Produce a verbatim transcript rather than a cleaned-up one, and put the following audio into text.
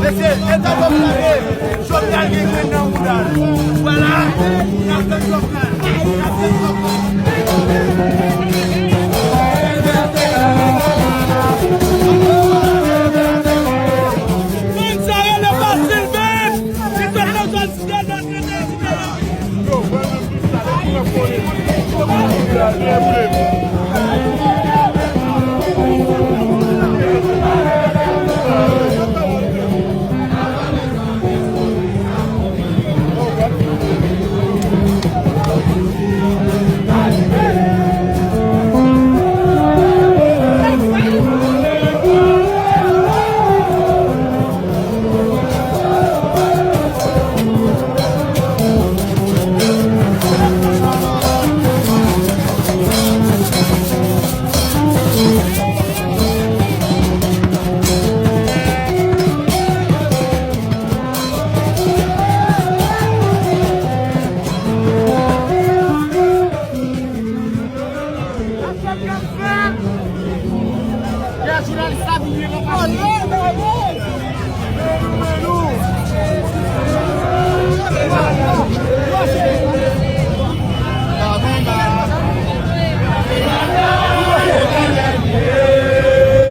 Mesye, eta Jovenel ye. Jovenel gen grenn nan mouda l. Vwala, n ap tann Jovenel. N ap tann Jovenel. Moun sa rele pa Silvès. Li sot nan zòn Yo, pran nan pis la, lè pou nan fon li.